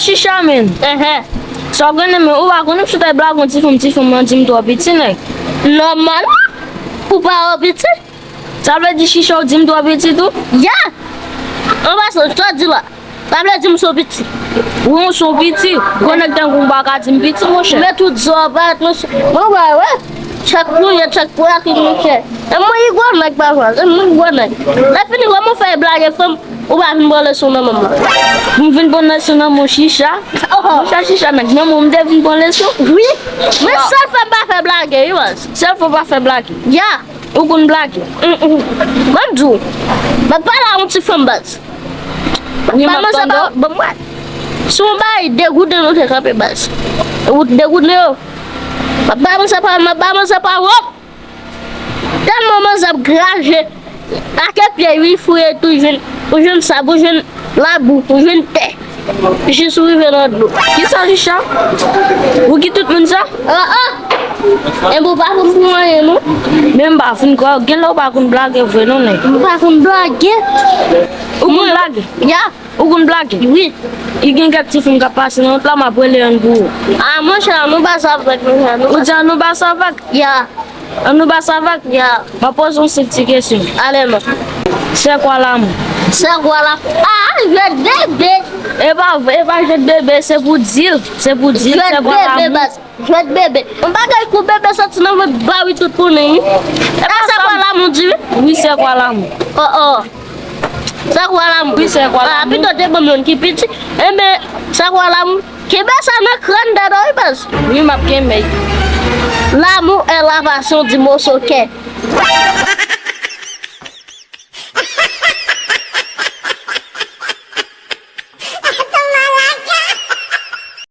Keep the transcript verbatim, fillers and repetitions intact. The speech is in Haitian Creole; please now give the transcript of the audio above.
Chicha, men. Enhen. Sa w konnen, men ou pa konnen m sot al blage yon ti fanm, ti fanm nan di m twò piti, nèg. Nòmalman, ou pa wè w piti. Sa vle di, Chicha, ou di m twò piti tou? Ya! An pasan, sa w di la? Sa vle di m se w piti. Wi, m se w piti. Gwo nèg tankou m pa ka di m piti, monchè. Men tout zò w parèt, monchè. Bon, ba, wè. Chak kou, yo chak kou, ak li, monchè. E mwen, ki gwo nèg, papa. E mwen, ki gwo nèg. Lè fini, kòman w fè blage fanm? Ou pa vin pran leson nan men mwen. M vin pran leson nan men w, Chicha. Oh. Monchè, Chicha, nèg nan men w, m te vin pran leson. Wi. Men sèl fwa m pa fè blage, wi, baz. Sèl fwa w pa fè blage. Ya. Ou konn blage. Mm, mm. Ban m di w. M ap pale a yon ti fanm, baz. Wi, m ap tande w. Ban m wè. Si yon bagay degouden nou te kanpe, baz. Ou degouden yo. M ap pale sa pa, m ap pale sa pa wòp. Tèlman manzè ap graje, ake pye wi, fouye tou, jwenn, ou jwenn sab, ou jwenn labou, ou jwenn tè. Jis ou rive nan dlo. Kisa, Chicha? Ou ki tout moun sa? Ah, ah. Enben, ou pa konn pou anyen, non? Men m pa fin kwè, gen lè ou pa konn blage vre, non, nèg. M pa konn blage. Ou konn blage? Ya. Ou konn blage? Wi. I gen kèk ti fanm k ap pase nan wout la, m ap rele yonn pou ou. Ah, monchè, nou pa sa vre, monchè. Ou di an nou pa sa vre? Ya. An nou pa sa vre? Ya. M ap poze yon senp ti kesyon. Ale non. Se kwa lanmou? Se kwa la? Ah, jwèt bebe. E pa vre, e pa jwèt bebe, se pou di l. Se pou di l, se kwa lanmou. Jwèt bebe, baz. Jwèt bebe. Yon bagay kou bebe soti nan vant bawi tout konnen, wi. E pa sa kwa lanmou di, wi. Wi, se kwa lanmou. Oh, oh. Se kwa lanmou. Wi, se kwa lanmou. Ah, pito te ban m yonn ki piti. Enben, se kwa lanmou. Kenbe sa nan kràn dèdò, wi, baz. Wi, m ap kenbe. L'amour est la passion du morceau cœur.